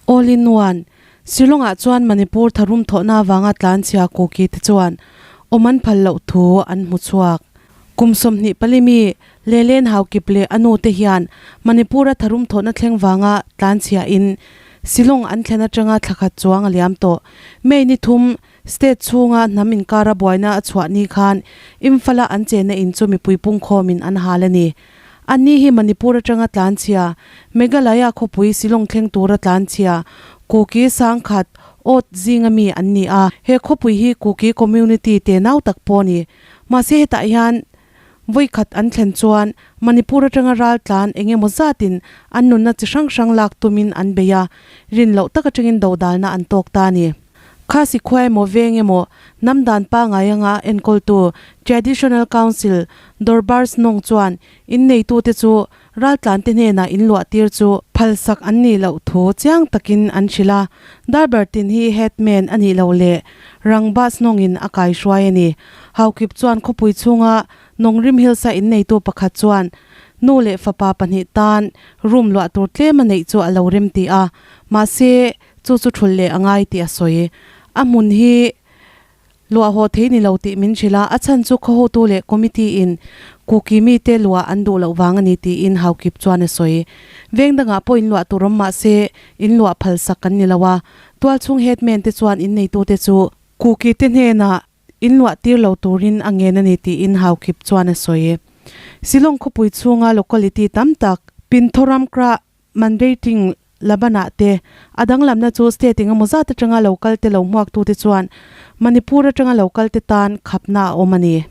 All in one, Shillong-ah chuan Manipur tharum thawhna avanga tlanchhia Kuki te chuan awm an phal loh thu an hmu chhuak. Kum 24 mi Lelen Haokip leh a nu te hian Manipur-a tharum thawhna thleng vanga tlanchhia in Shillong an thlen atanga thla khat chuang a liam tawh. May ni thum State chhunga hnam inkara buaina a chhuah ni khan Imphal-a an chenna in chu mipui pungkhawmin an hal a ni. Anni hi Manipur atanga tlanchhia, Meghalaya khawpui Shillong thleng tura tlanchhia, Kuki sangkhat, awt zinga mi an ni a. He khawpui hi Kuki community te nau tak pawh a ni. Mahse hetah hian vawikhat an thlen chuan Manipur atanga ral tlan eng emaw zatin an nunna chi hrang hrang lak tumin an bei a, rin loh tak atangin dodalna an tawk ta a ni. Khasi khua emaw veng emaw hnam dan pangngai anga enkawltu Traditional Council Dorbar Snong chuan inneitute chu raltlante hnenah inluah tir chu phalsak an nih loh thu chiang takin an hrilh a, Darbar tin hi headman a nih loh leh Rangba Snongin a kaihruai a ni. Haukip chuan khawpui chhunga Nongrim Hills-a inneitu pakhat chuan nu leh fapa pahnih tan room luah tur tlem a neih chu a lo rem ti a, mahse Chu chu thul leh a ngai tih a sawi. A hmun hi luah haw thei ni lo tih min hrilh a, a chhan chu khawhotu leh committee in Kuki mite luah an duh loh vang a ni tiin Haukip chuan a sawi. Veng dangah pawh in luah tur awm mah se in luah phal sak kan ni lo a, tualchhung headman te chuan in neitute chu Kuki te hnenah in luah tir lo turin a ngen a ni tiin Haukip chuan a sawi. Shillong khawpui chhunga locality tam tak Pinthoram Kra Mandating Labanah te, a danglamna chu state engemaw zat atanga lo kal te lo hmuaktute chuan Manipur atanga lo kal te tan khapna a awm a ni.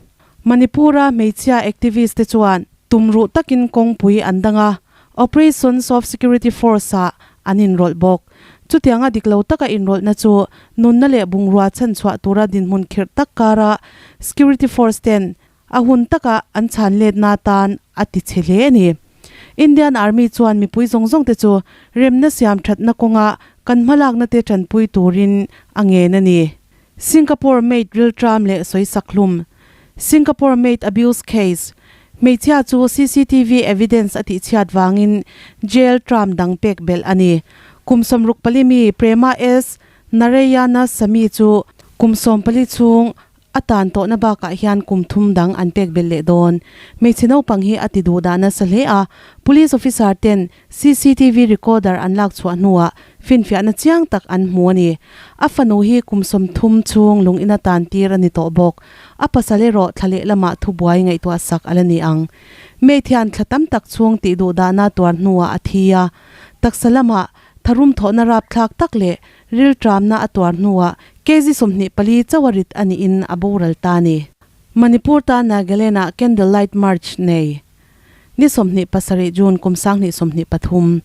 Manipur-a hmeichhia activist te chuan tumruh takin kawngpui an dang a, Operations of Security Force-ah an inrawlh bawk. Chutianga dik lo taka inrawlhna chu nunna leh bungrua chhanchhuah tura dinhmun khirh tak kara Security Force ten A hun taka an chhan letna tan a ti chhe hle a ni. Indian Army chuan mipui zawng zawng te chu remna siam thatna kawnga kan hmalakna te tanpui turin a ngen a ni. Singapore maid rilṭam leh sawisak hlum, Singapore maid abuse case, hmeichhia chu cctv evidence a tihchhiat vangin jail term dang pek belh a ni. Kum 64 mi Prema S. Narayana Samy chu kum 14 chhung A tan tawhna bakah hian kum thum dang an pek belh leh dawn. Hmeichhe naupang hi a ti duh dah nasa hle a, Police officer ten cctv recorder an lak chhuah hnuah finfiahna chiang tak an hmu a ni. A fanu hi kum 30 chhung lung ina tan tir a ni tawh bawk. A pasal erawh thla leh lamah thubuai ngaihtuah sak a la ni ang. Maid hian thla tam tak chhung tih duh dahna tuar hnuah a thi a, taksa lamah tharum thawhna rapthlak tak leh Rilṭamna a tuar hnuah kg 24 chauh a rit a niin a boral ta a ni. Manipur ta Nagaland-ah Candle Light March nei ni 27 June kum 2023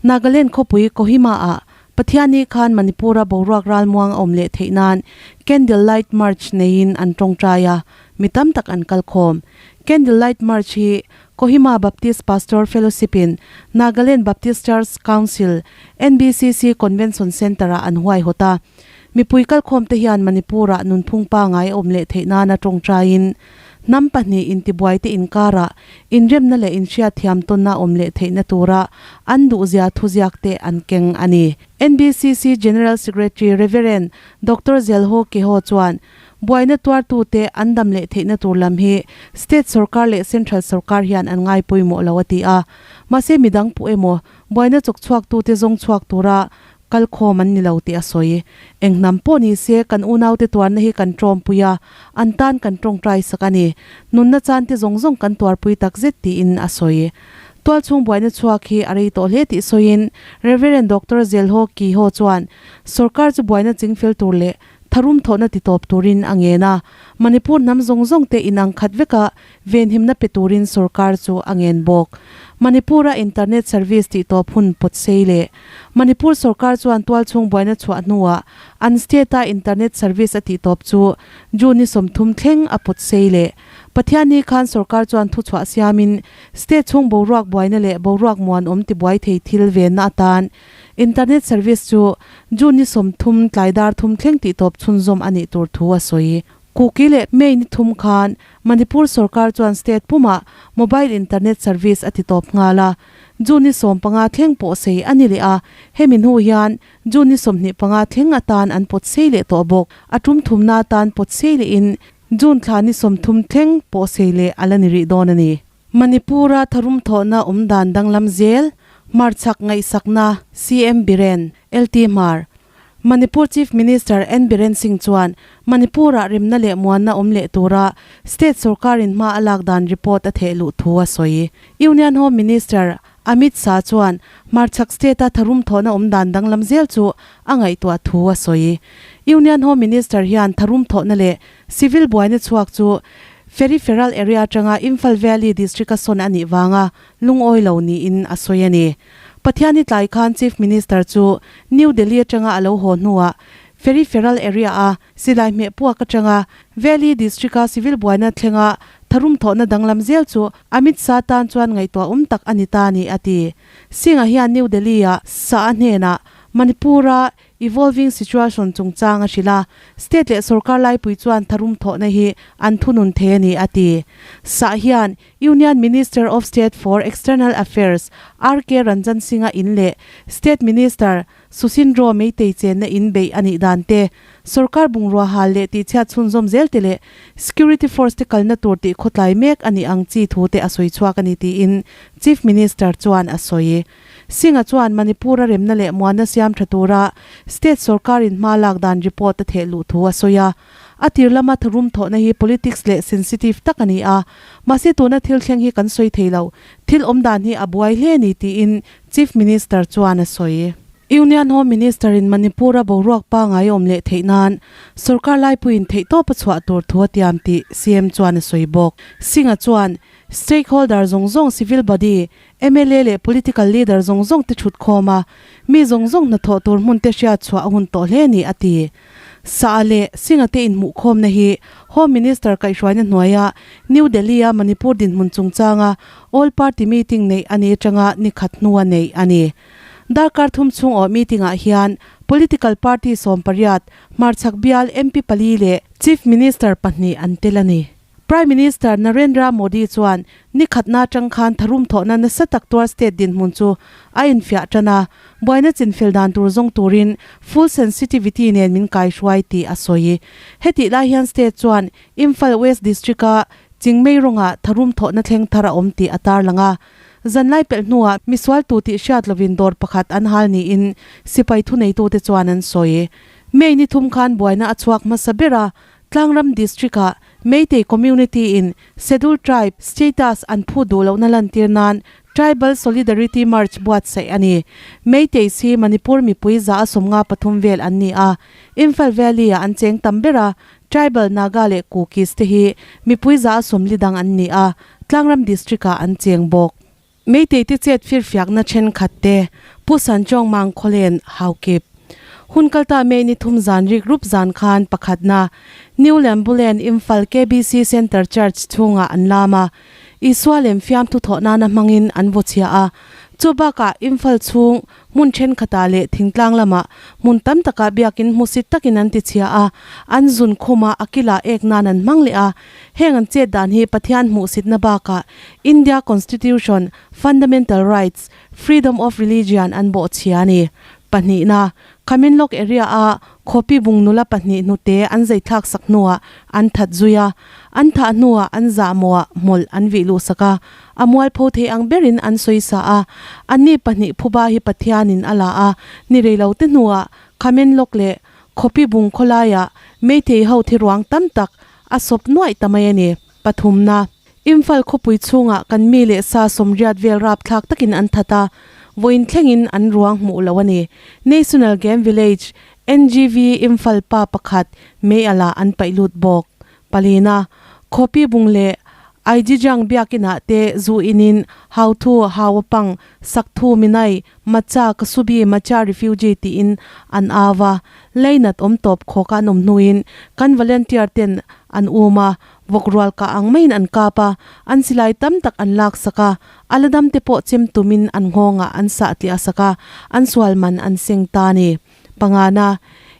Nagaland khawpui Kohima-ah Pathianni khan Manipur-a boruak ralmuang a awm leh theih nan Candle Light March neiin an tawngtai a, mi tam tak an kalkhawm. Candle Light March hi Kohima Baptist Pastor Fellowship in Nagaland Baptist Church Council, NBCC, Convention Centre ah an huaihawt a. Mipui kalkhawm te hian Manipur ah nunphung pangai a awm leh theih nana tawngtaiin hnam pahnih intibuai te inkarah inremna leh inhriatthiam tawnna awm leh theihna tura an duhzia thuziak te an keng a ni. NBCC General Secretary Rev. Doctor Zelho Keho chuan Buaina tuartute an dam leh theihna tur lam hi state sorkar leh central sorkar hian an ngai pawimawh lo a ti a. Mahse midang puh emaw buaina chawk chhuaktute zawng chhuak tura kal khawm an ni lo tih a sawi. Eng hnam pawh ni se kan unaute tuarna hi kan tawmpui a, an tan kan tawngtai sak a ni. Nunna chante zawng zawng kan tuarpui takzet tiin a sawi. Tualchhung buaina chhuak hi a rei tawh hle tih sawiin Rev. Doctor Zelho Kiho chuan sorkar chu buaina chingfel tur leh Tharum thawhna ti tawp turin a ngen a, Manipur hnam zawng zawng te inang khat veka venhimna pe turin sorkar chu a ngen bawk. Manipur-a internet service tih tawp hun pawt sei leh Manipur sorkar chuan tualchhung buaina chhuah hnuah an state-a internet service a tih tawp chu June ni 30 thleng a pawt sei leh. Pathianni khan sorkar chuan thuchhuah siamin state chhung boruak buaina leh boruak muanawm tibuai thei thil venna atan Internet service chu June ni 30 tlai dar thum thleng tih tawp chhunzawm a nih tur thu a sawi. Kuki leh May ni thum khan Manipur sorkar chuan state pumah mobile internet service a ti tawp nghal a. June ni 15 thleng pawh sei a ni leh a, hemi hnu hian June ni 25 thleng atan an pawt sei leh tawh bawk. A tum thumna atan pawt sei lehin June thla ni 30 thleng pawh sei leh a la ni rih dawn a ni. Manipur-a tharum thawhna awm dan danglam zel, hmarchhak ngaihsakna, CM Biren, LT Hmar, Manipur Chief Minister N Biren Singh chuan Manipur-ah remna leh muanna awm leh tura state sorkarin hma a lak dan report a theh luh thu a sawi. Union Home Minister Amit Shah chuan hmarchhak state-a tharum thawhna awm dan danglam zel chu a ngaihtuah thu a sawi. Union Home Minister hian tharum thawhna leh civil buaina chhuak chu Peripheral Area atanga Imphal Valley District-a sawn a nih vanga lungawi lo niin a sawi a ni. Pathiani tlai khan Chief Minister chu New Delhi atanga a lo haw hnuah Peripheral Area-a silai hmeh puak atanga Valley District-a civil buaina thlenga tharum thawhna danglam zel chu Amit Shah tan chuan ngaihtuah awm tak a ni ta a ni, a ti. Singh-a hian New Delhi-a Shah-a hnenah Manipur-a Evolving situation chungchang a hrilh a, state leh sorkar laipui chuan tharum thawhna hi an thunun thei a ni, a ti. Shah hian Union Minister of State for External Affairs RK Ranjan Singh-a in leh State Minister Susindro Meitei chenna in beih a nih dan te, sorkar bungrua hal leh tihchhiat chhunzawm zel te leh Security Force te kalna tur tih khawtlai mek a nih ang chi thu te a sawi chhuak a ni tiin Chief Minister chuan a sawi. Singh-a chuan Manipur-a remna leh muanna siam tha tura State sorkarin hma lak dan report a theh luh thu a sawi a. A tir lama tharum thawhna hi politics leh sensitive tak a ni a, mahse tuna thil thleng hi kan sawi thei lo, thil awm dan hi a buai hle a ni tiin Chief Minister chuan a sawi. Union Home Minister-in Manipur-a boruak pangngai awm leh theih nan sorkar laipuiin theihtawp a chhuah tur thu a tiam tih CM chuan a sawi bawk. Singh-a chuan stakeholder zawng zawng civil body, mla leh political leader zawng zawng te thut khawm a, mi zawng zawng hnathawh tur hmun te hriat chhuah a hun tawh hle a ni a ti. Sa'a leh Singh-a te inhmuhkhawmna hi Home Minister kaihhruaina hnuaia New Delhi-a Manipur dinhmun chungchanga All Party Meeting neih a ni atanga ni khat hnua neih a ni. Darkar thum chhung awh meeting-ah hian Political Party 18, hmarchhak bial MP pali leh Chief Minister pahnih an tel a ni. Prime Minister Narendra Modi chuan ni khatna atang khan tharum thawhna nasa tak tuar state dinhmun chu a infiah tan a, buaina chinfel dan tur zawng turin full sensitivity nen min kaihruai tih a sawi. Hetih lai hian state chuan Imphal West District-a Chingmei rawngah tharum thawhna thleng thar a awm tih a tarlang a. Zanlai pelh hnuah misual tu tih hriat lovin dawr pakhat an hal niin sipai thuneitute chuan an sawi. May ni thum khan buaina a chhuak hmasa ber a, Tlangram District-ah Meitei community in Scheduled Tribe status an phut duh lohna lantir nan Tribal Solidarity March buatsaih a ni. Meiteis hi Manipur mipui 153 vel an ni a, Imphal Valley-ah an cheng tam ber a, Tribal Naga leh Kukis te hi mipui 140 dang an ni a, Tlangram District-ah an cheng bawk. Meitei te chet firfiakna thenkhat te, Pu Sanchawng Mangkhawlen, Haukip. Hun kalta May ni thum zan rik rup zan khan pakhatna New Lambulen Imphal KBC Centre Church chhungah an lam a, Isua lem fiamthu thawh nana hmangin an vaw chhia a. Chu bakah Imphal chhung hmun thenkhatah leh thingtlang lamah hmun tam takah biakin hmusit takin an ti chhia a, an zun khuma a kilah ek nan an hmang leh a. Heng an chet dan hi Pathian hmuhsitna bakah India Constitution, Fundamental Rights, Freedom of Religion an bawhchhia a ni. Pahnihna, Khaminlawk area-a khawpi bung nula pahnih hnute an zeithlak sak hnuah an that zui a, an thah hnuah an zahmawhah hmawlh an vih luh sak a, a mualpho thei ang berin an sawi sa a, anni pahnih phuba hi Pathianin a la a, ni reilote hnuah Khamenlawk leh khawpi bung khawlaiah Meitei ho thiruang tam tak a sawp nuaih ta mai a ni. Pathumna, Imphal khawpui chhungah kan mi leh sa sawmriat vel rapthlak takin an that a, vawiin thlengin an ruang hmuh lo a ni. National Game Village, NGV, Imphal pa pakhat meialah an paih lut bawk. Palina, Khawpi bung leh Aijijang biakinah te zu inin Hauthu, Hauapang, Sakthu, Minai, Macha, Kasubi, Macha Refugee tiin an au a, leinat awm tawp khawk a an awm hnuin kan volunteer ten an um a, Vawk rual kah ang maiin an kap a, an silai tam tak an lak sak a, a la dam te pawh chem tumin an nghawngah an sah tliah sak a, an sual man an seng ta a ni. Pangana,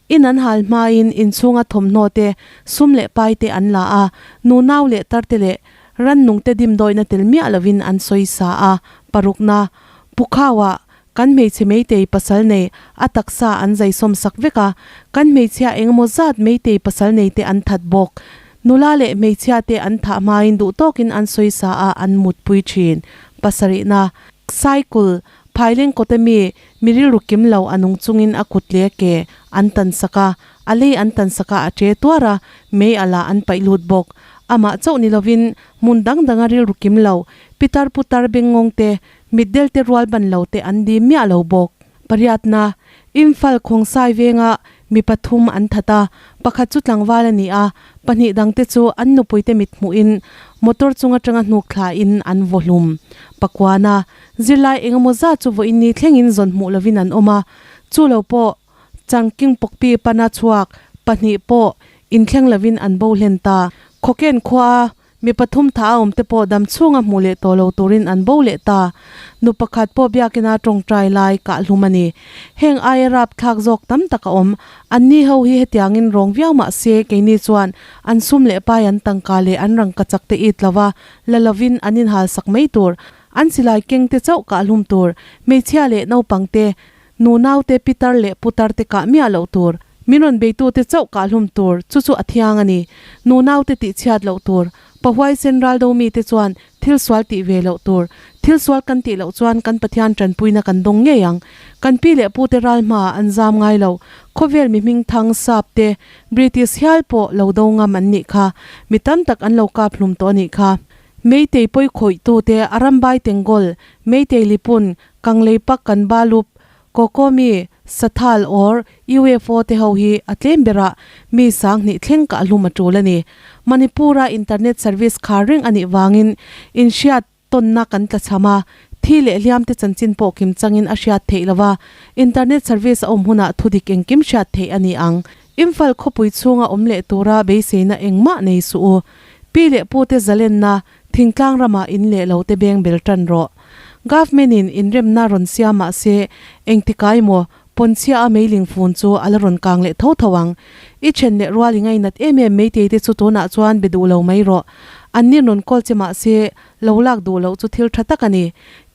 in an hal hmain inchhunga thawmhnaw te, sum leh pai te an la a, nunau leh tar te leh rannung te dimdawihna tel miah lovin an sawi sa a. Parukna, Pukhaua kan hmeichhe Meitei pasal nei a taksa an zaisawm sak vek a, kan hmeichhia engemaw zat Meitei pasal nei te an that bawk. Nula leh hmeichhia te an thah hmain duh tawkin an sawisa a an mutpui thin. Pasarihna, Cycle, Phaileng kawta mi, mi rilru kim lo a nung chungin a kut leh a ke an tan sak a, a lei an tan sak a a ṭe tuar a, mei a la an paih lut bawk. Amah chauh ni lovin hmun dang danga rilru kim lo, pitar putar bengngawng te, mitdel te rual ban lo te an dim miah lo bawk. Pariatna, Imphal Khawngsai venga mi pathum an that a, pakhat chu tlangval a ni a, pahnih dangte chu an nupuite mit hmuhin motor chung atanga hnuk thlain an vaw hlum. Pakuana, Zirlai engemaw zat chu vawiin ni thlengin zawn hmuh lovin an awm a, chu lo pawh Changking Pawkpi pana chhuak pahnih pawh inthleng lovin an bo hlen ta. Khawken khua mi pathum tha a awm te pawh dam chhunga hmuh leh tawh lo turin an bo leh ta. Nu pakhat pawh biakina tawngtai lai kah hlum a ni. Heng aia rap thlak zawk tam tak a awm. Anni ho hi hetiangin rawng viau mah se keini chuan an sum leh pai an tangka leh an rangka chak te it lova la lovin an inhal sak mai tur. An silai keng te chauh kah hlum tur. Hmeichhia leh naupang te Nu naute pitar leh putar te kah miah loh tur. Min rawn beitu te chauh kah hlum tur, chu chu a thiang a ni. Nu naute tih chhiat loh tur. Pahuai sen ral do mite chuan thil sual tih ve loh tur. Thil sual kan tih loh chuan kan Pathian tanpuina kan dawng ngei ang. Kan pi leh pute ral hmaah an zam ngai lo. Khawvel mi hming thang sap te, British hial pawh lo do ngam an nih kha. Mi tam tak an lo kap hlum tawh a nih kha. Meitei pawi khawih tute Arambai Tengol, Meitei Lipun, Kanglei pak kan balup, Kokomi, Sathal or UFO te ho hi a tlem berah mi sanghnih thleng kah hlum a tul a ni. Manipur-a internet service khar reng a nih vangin inhriat tawnna kan tlachham a, thi leh hliam te chanchin pawh kim changin a hriat theih lo va, internet service a awm hunah thudik engkim hriat theih a ni ang. Imphal khawpui chhunga awm leh tura beiseina engmah nei suh u. Pi leh pute zalenna Thingtlang ramah in leh lo te beng bel tan rawh. Government in inremna rawn siam mah se engtikai maw pawnchhia a meiling fun chu a la rawn kang leh tho tho ang. I then leh rual i ngainat em em meitei te chu tunah chuan be duh lo mai rawh. An nin rawn call che mah se lo lak duh loh chu thil tha tak a ni.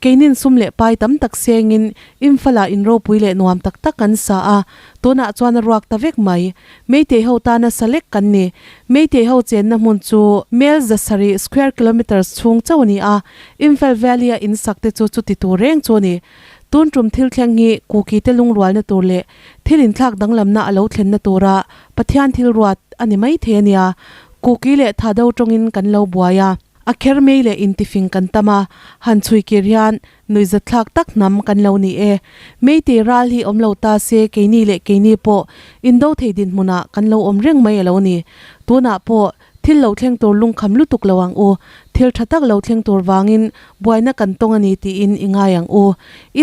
Keinin sum leh pai tam tak sengin Imphal-ah in ropui leh nuam tak tak kan sa a, tunah chuan a ruak ta vek mai. Meitei ho tana sa lek kan ni. Meitei ho chenna hmun chu mel zasarih square kilometres chhung chauh a ni a, Imphal Valley-a in sak te chu chuti tur reng chu a ni. Tun tum thil thleng hi Kuki te lungrualna tur leh thil inthlak danglamna a lo thlenna tura Pathian thil ruat a ni maithei a nia. Kuki leh Thado tawngin kan lo buai a. A kher mei leh intifing kan tam a, han chhui kir hian nuihzatthlak tak hnam kan lo ni e. Meitei ral hi awm lo ta se keini leh keini pawh indo thei dinhmunah kan lo awm reng mai a lo ni. Tunah pawh thil lo thleng tur lungkham lutuk lo ang u, thil tha tak lo thleng tur vangin buaina kan tawng a ni tiin i ngai ang u.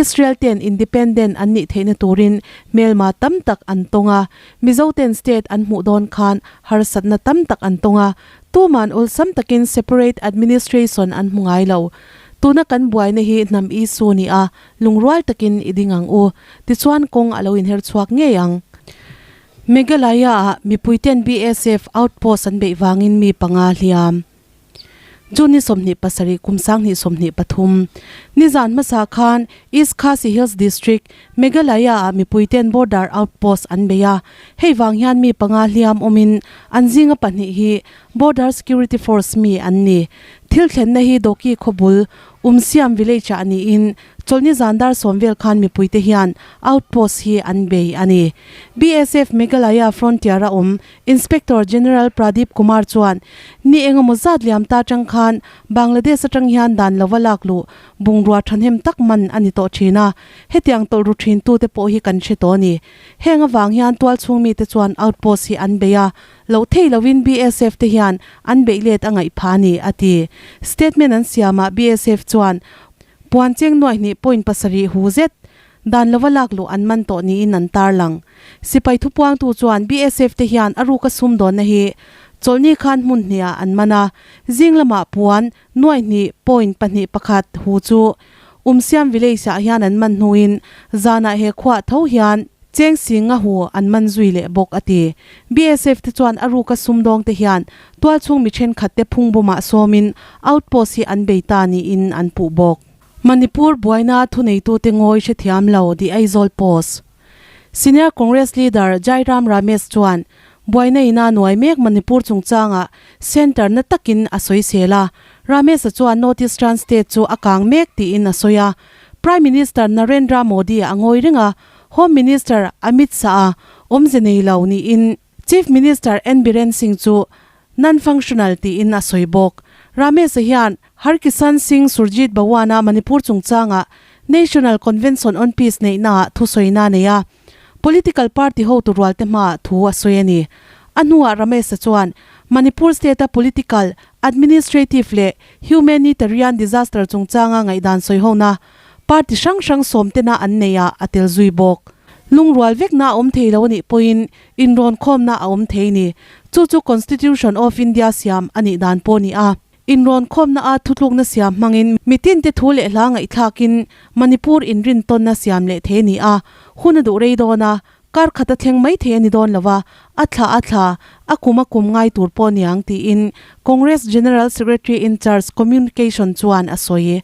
Israel ten independent an nih theihna turin hmelma tam tak an tawng a, Mizo ten state an hmuh dawn khan harsatna tam tak an tawng a, Tuman awlsam takin separate administration an hmu ngai lo. Tuna kan buaina hi hnam issue ni a, lungrual takin i ding ang u. Tichuan kawng a lo inher chhuak ngei ang. Meghalaya-ah mipuiten BSF outpost an beih vangin mi panga hliam. June ni 27 kum 2023, nizan hmasa khan East Khasi Hills District, Meghalaya-ah mipuiten border outpost an bei a, hei vang hian mi panga hliam awmin an zinga pahnih hi Border Security Force mi an ni. Thil thlenna hi Dawki khawbul, Umsiam village-ah niin chawlhni zan dar sawm vel khan mipuite hian outpost hi an bei a ni. BSF Meghalaya Frontier-a awm Inspector General Pradeep Kumar chuan ni engemaw zat liam ta atang khan Bangladesh atang hian dan lova lak luh bungrua thahnem tak man a ni tawh thin a, hetiang tawlh ru thin tute pawh hi kan hre tawh a ni. Heng avang hian tualchhung mite chuan outpost hi an bei a, loh thei lovin BSF te hian an beih let a ngaih phah a ni, a ti. Statement an siamah BSF chuan puan cheng nuaih hnih point pasarih hu zet Dan lova lak luh an man tawh niin an tarlang. Sipai thupuangtu chuan BSF te hian a ruka sumdawnna hi chawlhni khan hmun hniah an man a, zing lamah puan nuai hnih point pahnih pakhat hu chu Umsiam village ah hian an man hnuin zanah he khuah tho hian cheng singa hu an man zui leh bawk a ti. BSF te chuan a ruka sumdawng te hian tualchhung mi thenkhat te phungbawmah sawmin outpost hi an bei ta niin an puh bawk. Manipur buaina thuneitute ngawi hrethiam lo The Aizawl Post. Senior Congress leader Jairam Ramesh chuan buaina ina nuai mek Manipur chungchangah centre na takin a sawisel a. Ramesh-a chuan North Eastern state chu a kang mek tiin a sawi a. Prime Minister Narendra Modi a ngawi reng a, Home Minister Amit Shah-a awmze nei lo niin Chief Minister N Biren Singh chu non-functional tiin a sawi bawk. Ramesh-a hian Harkisan Singh Surjit Bawana Manipur chungchanga National Convention on Peace neihnaah thusawina a nei a, political party hotu rualte hmaah thu a sawi a ni. A hnuah Ramesh-a chuan Manipur state-a political, administrative leh humanitarian disaster chungchanga ngaihdan sawihona party hrang hrang sawmtena an neihah a tel zui bawk. Lungrual vekna a awm thei lo a nih pawhin inrawnkhawmna a awm thei ni. Chu chu Constitution of India siam a nih dan pawh a ni a. Inrawnkhawmna a thutlukna siam hmangin mitinte thu leh hla ngaihthlakin Manipur inrintawnna siam leh thei a ni a, hun a duh rei dawn a, kar khat a thleng mai thei a ni dawn lo a, a thla a thla, a kum a kum ngai tur pawh niang tiin Congress General Secretary in charge Communication chuan a sawi.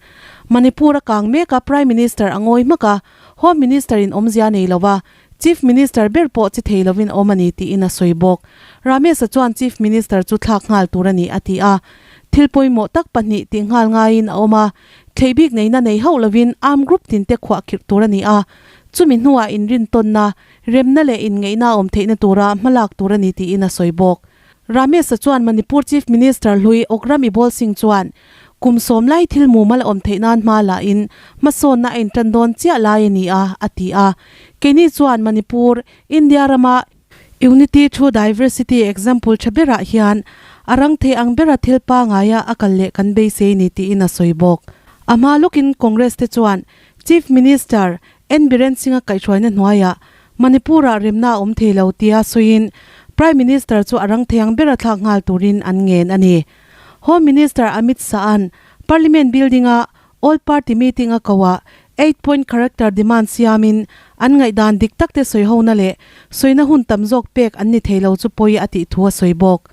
Manipur a kang mek a, Prime Minister a ngawi hmak a, Home Minister in awmzia nei lo a, Chief Minister ber pawh chi thei lovin awm a ni tiin a sawi bawk. Ramesh-a chuan Chief Minister chu thlak nghal tur a ni a ti a. Thil pawimawh tak pahnih tih nghal ngaiin a awm a, thlei bik neihna nei hauh lovin armed group tinte khuah khirh tur a ni a, chumi hnuah inrintawnna, remna leh inngeihna a awm theihna tura hmalak tur a ni tiin a sawi bawk. Ramesh-a chuan Manipur Chief Minister hlui Okram Ibol Singh chuan kum sawm lai thil mumal a awm theih nan hma lahin hmasawnna a intan dawn chiah lai a ni a, a ti a. Keini chuan Manipur, India rama Unity through Diversity example tha berah hian a rang thei ang bera thil pangaia a kal leh kan beisei ni tiin a sawi bawk. A hma lawkin Congress te chuan Chief Minister N Biren Singh-a kaihhruaina hnuaiah Manipur-ah remna a awm thei lo tia sawiin Prime Minister chu a rang thei ang bera thlak nghal turin an ngen a ni. Home Minister Amit Shah-a'n Parliament building-a All Party meeting a koh-ah Eight Point Character Demand siamin an ngaihdan dik takte sawihona leh sawina hun tam zawk pek an ni thei lo chu pawi a tih thu a sawi bawk.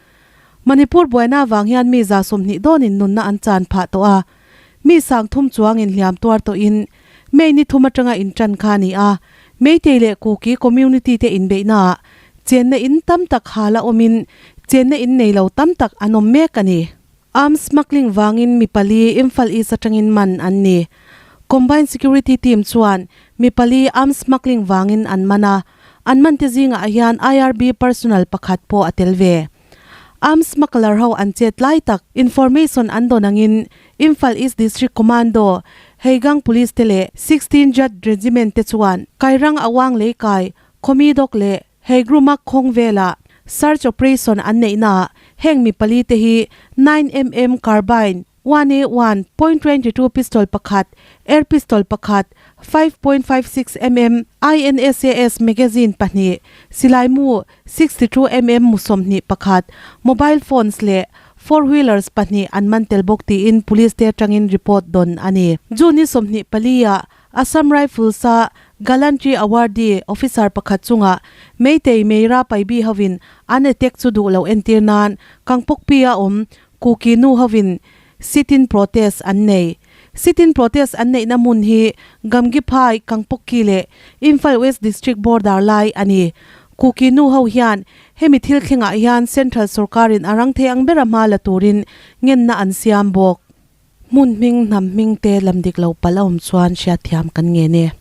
Manipur buaina avang hian mi 20 dawnin nunna an chan phah tawh a, mi sang thum chuangin hliam tuar tawhin May ni thum atanga intan kha a ni a, Meitei leh Kuki community te inbeihnaah chenna in tam tak hal a awmin chenna in nei lo tam tak an awm mek a ni. Arms smuggling vangin mi pali Imphal East atangin man an ni. Combined Security Team chuan mi pali arms smuggling vangin an man a, an man te zingah hian IRB personnel pakhat pawh a tel ve. Arms smuggler ho an chet lai tak information an dawn angin Imphal East District Commando, Heigang Police te leh 16 Jat Regiment te chuan Kairang Awang Leikai, Khawmidawk leh Heigrumak khawng velah search operation an neihnaah heng mi pali te hi 9mm carbine, 1A1 .22 pistol pakhat, air pistol pakhat, 5.56 mm INSAS magazine pahnih, silaimu 62mm mu 21, mobile phones leh four wheelers pahnih an man tel bawk tiin police te atangin report dawn a ni. June ni 24 ah Assam Rifles a Gallantry Awardee officer pakhat chungah Meitei Meira Paibi hovin an attack chu duh loh entir nan Kangpokpi a awm Kuki nu hovin sit-in protest an nei. Sit-in protest an neihna hmun hi Gamgiphai, Kangpokki leh Imphal West District border lai a ni. Kuki nu ho hian hemi thil thlengah hian Central sorkarin a rang thei ang bera hma la turin ngenna an siam bawk. Hmun hming, hnam hming te lam dik lo palh a awm chuan hriatthiam kan ngen e.